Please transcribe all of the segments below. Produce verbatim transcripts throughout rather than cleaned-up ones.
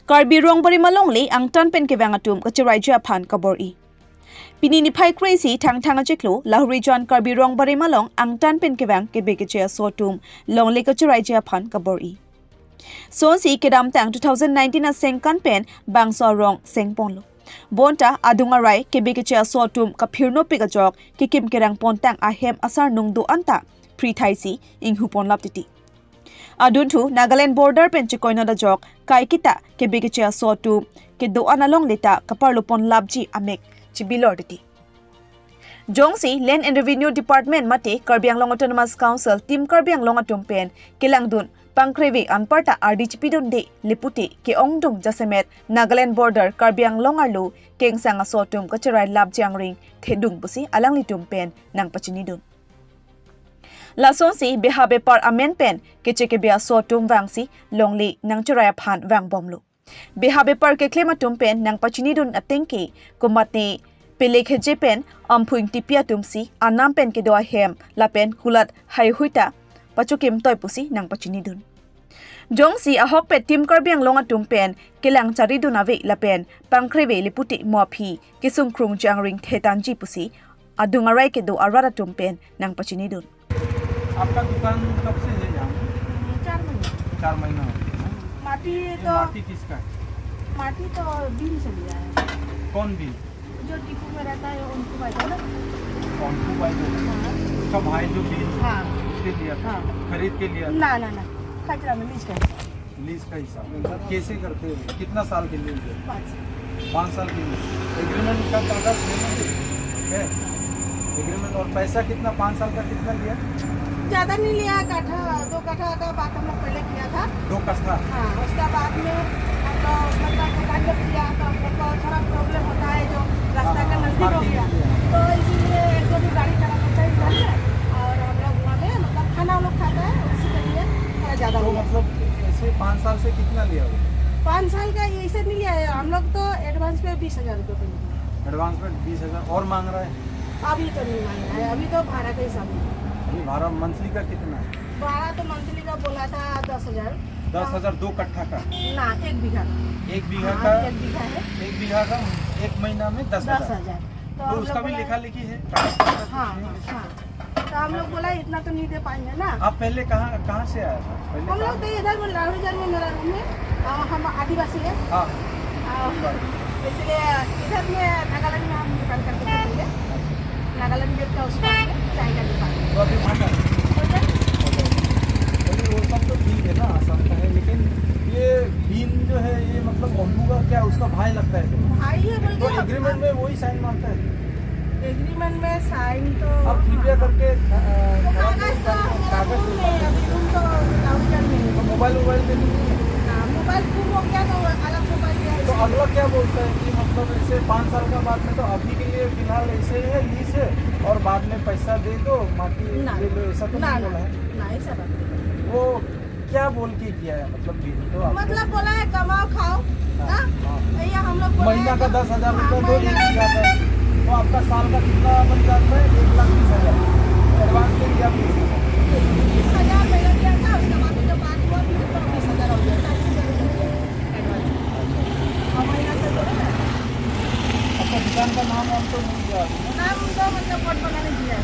Karbi Rongbarim alongle angtan pen kevang atum kacheraiji aphan kabor-i. Pini niphai kre-isi Thangthang achiklo Lahorijan Karbi Rongbarim along angtan pen kevang kebe keche aso atum longle kacheraiji aphan kabor-i. Sonsi kedamtang two thousand nineteen asengkan pen bangso arong sengponlo. Bonta adung arei kebe keche aso atum kaphirnopik ajok kekim kerang pontang ahem asarnung do-an ta phri thaisi inghu ponlap titi. Adunthu Nagaland border pen chekoinot ajok kaiketa kebe keche aso atum kedo-an alongle ta kaparlo ponlapji amek chibilor titi. Jongsi Land and Revenue Department mate Karbi Anglong Autonomous Council Team Karbi Anglong atum pen kelangdun pangkreve anparta ardi chipidunde le pute ke-ongdung jasemet Nagaland border Karbi Anglong arlo kengsang aso atum kacherai lapji angring thedung pusi alanglitum pen nangpachinidun. Lasonsi beha bepar amen pen keche kebe aso atum vangsi longle nangcherai aphan vangbomlo. Beha bepar keklem atum pen nangpachinidun atengke komatne Pelekheje pen Amphu Ingtipi atumsi anam pen kedo ahem lapen kulat haihui ta pachokim toi pusi nangpachinidun. Jongsi ahokpet Team Karbi Anglong atum pen kelang charidun ave lapen pangkreve le pute mo aphi kesung krungji angring thetanji pusi adung arei kedo arat atum pen nangpachinidun. आपका दुकान कब से है यहाँ? हम्म, चार महीने। चार महीना हो गया, है? माटी ये तो माटी किसका है? माटी तो भीम से लिया है। कौन भीम? जो टीपू में रहता है, उनको भाई है ना? उनको भाई जो है? हाँ। उसका भाई जो भीम, हाँ। उससे लिया था? हाँ। खरीद के लिया था? ना, ना, ना। कचरा में लीज का हिसाब। लीज का हिसाब। कैसे करते हैं? कितना साल के लीज है? पाँच साल। पाँच साल के लीज। एग्रीमेंट का कागज है ना? है? एग्रीमेंट। और पैसा कितना, पाँच साल का कितना लिया? ज्यादा नहीं लिया, कट्ठा, दो कट्ठा का बात हम लोग पहले किया था। दो कट्ठा? हाँ, उसका बाद में हम लोग मतलब दुकान जब किया तो हम लोग को थोड़ा प्रॉब्लम होता है, जो रास्ता का हाँ, नजदीक हो पार्किंग गया। के लिए। तो इसीलिए एक दो भी गाड़ी खड़ा करता है इधर में, और हम लोग वहाँ में मतलब खाना हम लोग खाता है, उसी के लिए थोड़ा ज्यादा तो लिया। मतलब ऐसे पाँच साल से कितना लिया वो? पाँच साल का ऐसे नहीं लिया है, हम लोग तो एडवांस में बीस हजार रुपये पहले दिया। एडवांस में बीस हजार और मांग रहा है? अभी तो नहीं मांग रहा है, अभी तो भाड़ा का हिसाब है। अभी भाड़ा मंथली का कितना है? भाड़ा तो मंथली का बोला था दस हजार। दस हजार दो कट्ठा का? ना, एक बीघा का। एक बीघा हाँ, का? एक बीघा है। एक बीघा का एक महीना में दस हजार। दस हजार। तो तो हम उसका लोग भी बोला लिखा लिखी है, कागज पत्र कुछ हाँ, नहीं है? हाँ। तो हम लोग बोला, "इतना तो नहीं दे पाएंगे ना।" आप पहले कहाँ, कहाँ से आया था? पहले हम कहाँ? लोग तो इधर में लालूजन में मेरा रूम है, और हम आदिवासी है। हाँ। और इसलिए इधर में नागालैंड में हम दुकान करके बैठेंगे। नागालैंड गेट का उस पार में चाय का दुकान है। तो अभी वहाँ का? हो जाए। हो जाए। चलिए, वो सब तो ठीक है ना, आसाम का है, लेकिन ये भीम जो है, ये मतलब अम्बू का क्या उसका भाई लगता है तो? भाई है बोल तो के हम एग्रीमेंट में वही साइन मारता है? एग्रीमेंट में साइन तो आप कृपया हाँ। करके, अ, वो खराब कागज नहीं तो करना, हम लोग कागज रूम में है, अभी रूम तो लालूजन में है। तो मोबाइल वोबाइल पे भी नहीं है? हाँ, मोबाइल गुम हो गया तो अलग मोबाइल लिया है। तो अगला क्या बोलता है कि मतलब ऐसे पाँच साल का बाद में तो अभी के लिए फिलहाल ऐसे ही है, लीज है, और बाद में पैसा दे दो, माटी ना, ले लो, ऐसा तो ना, नहीं ना, बोला है? ना, ऐसा बात नहीं बोला। वो क्या बोल के किया है, मतलब, भीम तो आपको? मतलब बोला है, "कमाओ, खाओ।" हाँ, हाँ? हाँ। भैया, हम लोग बोला महीना है का तो दस हजार हाँ, रुपया दो, महीना एक बीघा का। तो आपका साल का कितना बन जाता है? एक लाख बीस हजार। एडवांस में लिया बीस हजार। बीस हजार पहले दिया था, उसके बाद में जब बात हुआ, फिर तो बीस हजार हो गया, चालीस हजार हो गया एडवांस। और महीना का जो है ना। आपका दुकान का नाम वाम तो नहीं दिया आपने? नाम तो मतलब बोर्ड बनाने दिया है।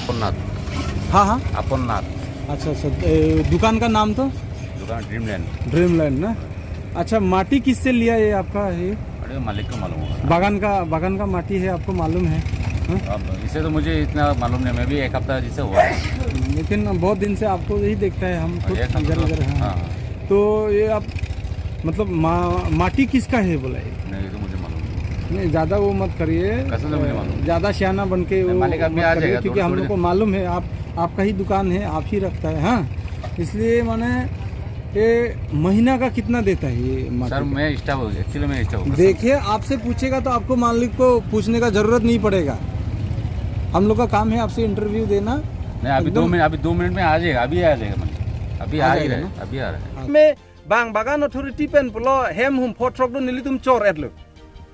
अपननाथ। हाँ, हाँ। अपननाथ। अच्छा, अच्छा। ए, दुकान का नाम तो? दुकान ड्रीमलैंड। ड्रीमलैंड ना? अच्छा, माटी किससे लिया ये आपका ये? अरे, मालिक को मालूम होगा। बागान का, बागान का माटी है, आपको मालूम है? हाँ? अब इसे तो मुझे इतना मालूम नहीं, मैं भी एक हफ्ता जैसे हुआ है। लेकिन बहुत दिन से आपको यही देखता है हम खुद एक हफ्ता इधर तो, उधर, हाँ। हाँ, हाँ। तो ये आप मतलब मा-, माटी किसका है बोला ये? नहीं, ये तो मुझे मालूम नहीं। नहीं, ज्यादा वो मत करिए। कसम से मुझे मालूम नहीं। ज्यादा सियाना बन के नहीं, वो मालिक अभी मत आ करिए, जाएगा, क्योंकि थोड़ी, हम थोड़ी लोग को देर। मालूम है आप, आपका ही दुकान है, आप ही रखता है, हाँ। इसलिए माने ये महीना का कितना देता है ये माटी सर, का? मैं स्टाफ हूँ, एक्चुअली मैं स्टाफ हूँ। देखिए, आपसे पूछेगा तो आपको मालिक को पूछने का जरूरत नहीं पड़ेगा। हम लोग का काम है आपसे इंटरव्यू देना। नहीं, अभी दो एकदम मिनट, अभी दो मिनट में आ जाएगा, अभी आ जाएगा मालिक। अभी आ आ ही जाएगा रहा है, ना? अभी आ रहा है। हाँ। Bang bagan authority pen pulo hem hum photrok do nelitum chor-etlo.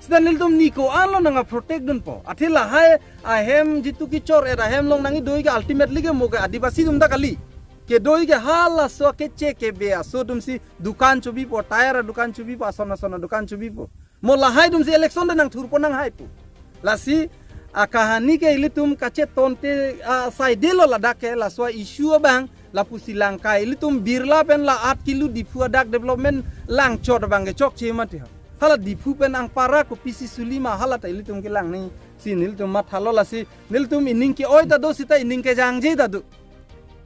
Sita nelitum ni ko-anlo nang protect dunpo. Athe lahai ahem jitu kechor-et ahem along nangkedoi ke ultimately ke mo ke Adivasi atum ta kali. Kedoi ke halaso keche kebe aso atumsi dukan chobipo, tyre adukan chobipo, ason ason adukan chobipo. Mo lahai atumsi election ta nangthurpo nanghaipo. Lasi akahani ke ilitum kachetonte, ah, saidelo ladak ke laso issue abang lapusi langkai. Ilitum Birla pen la-at kilo Diphu adak development langchot abang ke chokche mati ha. Hala Diphu pen angpara kopisi suli ma hala ta ilitum kelangnesi nelitum mathalo. Lasi nelitum ining ke-oi ta do sita ining kejangje ta do.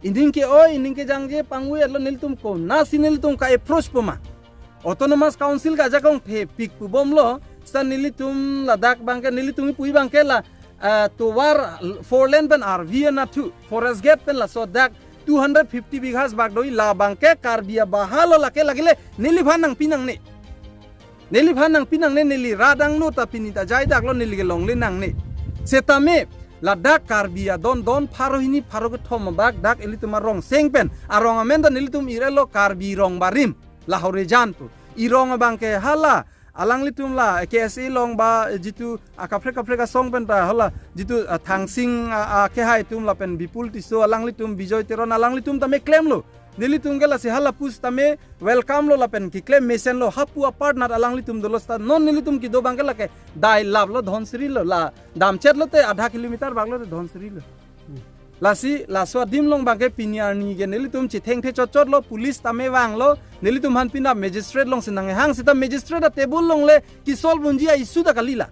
Ining ke-oi, ining kejangje pangwe lo nelitum konatsi nelitum ka-approach po ma. Autonomous Council ke ajak ongthepik pubomlo, sita nelitum ladak abang ke, nelitum ipui abang ke la, ah, tovar four lane pen arvi anathu, forest gate pen laso dak two hundred fifty bighas bak doi, labang ke Karbi abahalo lake lake le, neliphan nangpi nangne. Neliphan nangpi nangne, neli radang no ta pini ta jai dak lo neli kelongle nangne. Setame ladak Karbi adon don pharo hini pharo kethom abak dak ilitum arong seng pen. Arong amen ta nelitum irelo Karbi Rong Barim. La Horejan pu. Irong abang ke hala. Alanglitum la K S A along ba jitu akaprek kaprek asong pen ta hala jitu, ah, Thangsing, ah, ah, kehai atum lapen Bipul Tisso alanglitum Bijoy Teron alanglitum tame klemlo. Nelitum ke lasi hala pusitame welcome lo lapen keklem mesen lo hapu apart nat alanglitum dolo sita non nelitum kedo abang ke lake Dailap lo Dhansiri lo la damchet lote adha kilometer bak lote Dhansiri lo. Lasi laso adim along abang ke pini arni ke nelitum chethengthe chotchot lo, police tame vanglo, nelitum aphan pina magistrate alongsi nanghang sita magistrate a-table along le ke-solve unji a-issue ta kali la.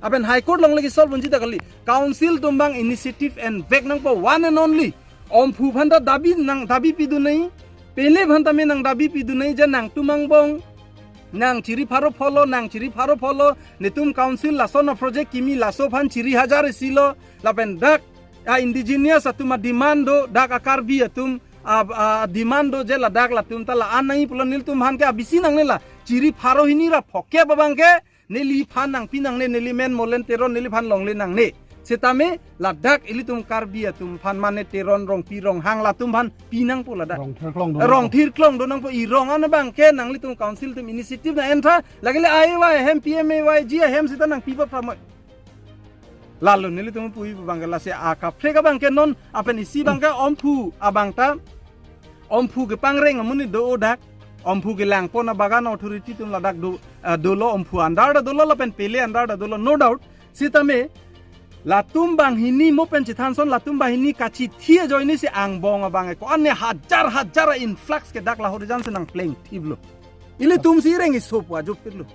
Lapen High Court along le ke-solve unji ta kali. Council atum abang initiative envek nangpo one and only. Omphu aphan ta dabi nang dabi pidun nai. Pele aphan tame nang dabi pidun nai je nangtum angbong nang chiri pharo pholo, nang chiri pharo pholo, netum council lason a-project kimi laso aphan chiri hajar isi lo, lapen dak a-indigenous atum a-demand do, dak a-Karbi atum a, a-demand do je ladak latum ta la-an nangji pulo nelitum aphan ke abisi nangne la, chiri pharo hini ra phokep abang ke, neliphan nangpi nangne, neli men Molen Teron neliphan longle nangne. Setame ladak ilitum Karbi atum aphan mane Teron Rongpi Ronghang latum aphan pi nangpo ladak. Rong thirklong do nangpo. Rong thirklong do nangpo, irong an abang ke nanglitum council atum initiative nang-entha, lake le I Y ahem P M A Y G ahem sita nangpi pa pramoi. Lalo nelitum pui abang ke lasi akaprek abang ke non lapen isi abang ke Omphu abang ta Omphu kepangreng amonit do-o dak. Omphu kelangpon abagan authority atum ladak do, ah, dolo Omphu under ta dolo lapen Pele under ta dolo, no doubt. Setame latum banghini mo pen chethanson latum banghini kachithi ajoinesi angbong abang ko-an ne hajar hajar a-influx ke dak la Horejan si nangpleng thiplo. Ilitum si reng isopo ajupiklo.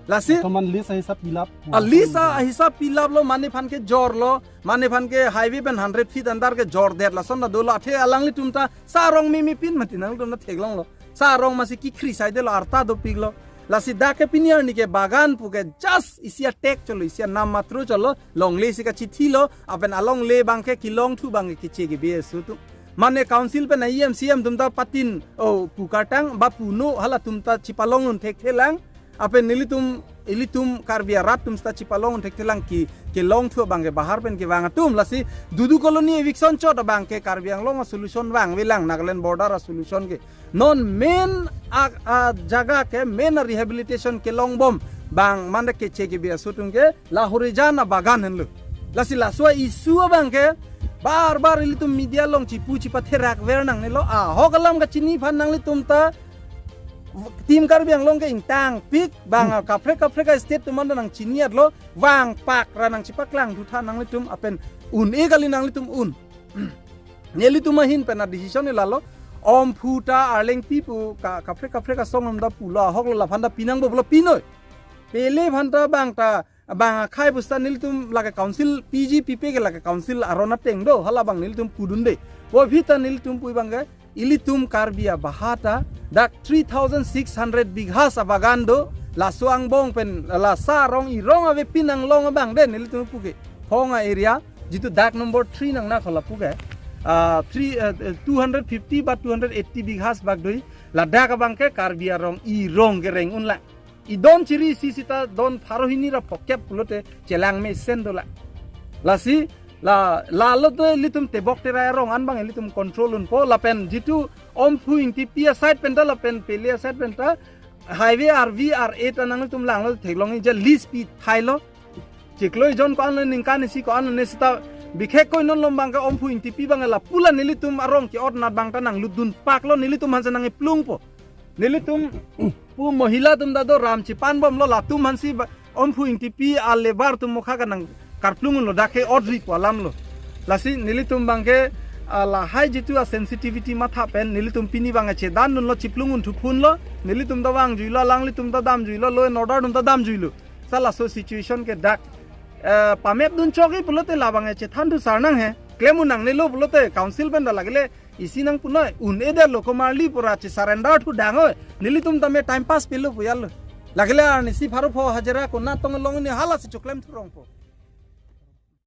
Lasi teman list ahisap pilap. A-list ahisap pilaplo, mane aphan kejorlo, mane aphan ke highway pen hundred feet under kejordet lason ta dolo, athe alanglitum ta sa arong mimi pin mati nangtum ta theklonglo. Sa arong masi kekhri saidelo, arta dopiklo. Lasi dak ke pini arni ke bagan pu ke just isi a-tag cholo, isi anam matro cholo, longle si kachithilo, lapen alongle abang ke kelongthu abang ke keche kebe aso atum. Mane council pen a-E M C E M atum ta patin, o, pu kartang, ba pu no, halatum ta chipalong un thekthelang, lapen nelitum, ilitum Karbi arat atum sita chipalong un thekthelang ke, kelongthu abang ke bahar pen kevang atum, lasi Dudu Colony eviction chot abang ke Karbi Anglong a-solution vangvelang, Nagaland border a-solution ke. Non main a, ajaga ke main a-rehabilitation kelongbom abang mane keche kebe aso atum ke la Horejan abagan henlo. Lasi laso a-issue abang ke bar bar ilitum media along chipu chipatherak ver nangnelo, ahok alam kachini aphan nanglitum ta Team Karbi Anglong ke ingtangpik abang, kaprek kaprek a-state atum an ta nangchini-etlo, vangpak ra nangchipaklang thutha nanglitum lapen un-e kali nanglitum un. Nelitum ahin pen a-decision ke lalo, Omphu ta Arlengpi pu ka, kaprek kaprek asong atum ta pulo, ahok lo, laphan ta pi nangpo pulo, pinoi. Pele aphan ta abang ta, abang akhai pusita nelitum lake council P G P P ke lake council aron ateng do, hala abang nelitum pudunde. Bo aphi ta nelitum pui abang ke, ilitum Karbi abaha ta dak three thousand six hundred bighas abagan do, laso angbong pen la sa arong irong avepin anglong abang de nelitum pu ke. Phong a-area, jitu dak number three nang na khala pu ke, ah, three, eh, eh, two hundred fifty ba two hundred eighty bighas bak doi, ladak abang ke Karbi arong irong kereng unlang. Idon chiri isi sita don pharo hini ra phokep pulote chelang mesen dolang. Lasi la, lalo te ilitum tebok terai arong an abang ilitum control unpo, lapen jitu Omphu Ingtipi a-side pen ta lapen Pele a-side pen ta highway R V R eight anang ilitum langlo, theklong inja lease pi thailo. Chiklo ijon ko-an lo, ningkan isi ko-an lo ne sita Bikhe koi non lom abangke Omphu Ingtipi abangke lapu la nelitum arong ke-ot anat abang ta nanglutdun paklo, nelitum aphansi nangkeplungpo. Nelitum pu mohila atum ta do, ram chipanbomlo, latum aphansi ba-, Omphu Ingtipi a-labour atum mokha kanang karplung unlo, dak ke-ot ripo alamlo. Lasi nelitum abangke, ah, lahai jitu a-sensitivity matha pen nelitum pini abangke chedandunlo, chiplung unthuphunlo, nelitum ta vangjuilo, alanglitum ta damjuilo, law and order atum ta damjuilo. Sa laso situation ke dak, eh, pamepdun chokji pulote la abangke chethan thu sar nanghe. Klem un nangnelo pulote council pen ta lake le isi nangpunoi, un-edetlo komarli pura che-surrender thu dang oi. Nelitum tame time pass pilo pu alo. Lake le arnisi pharo pho hajira konat tong longji, halasi choklem thurongpo.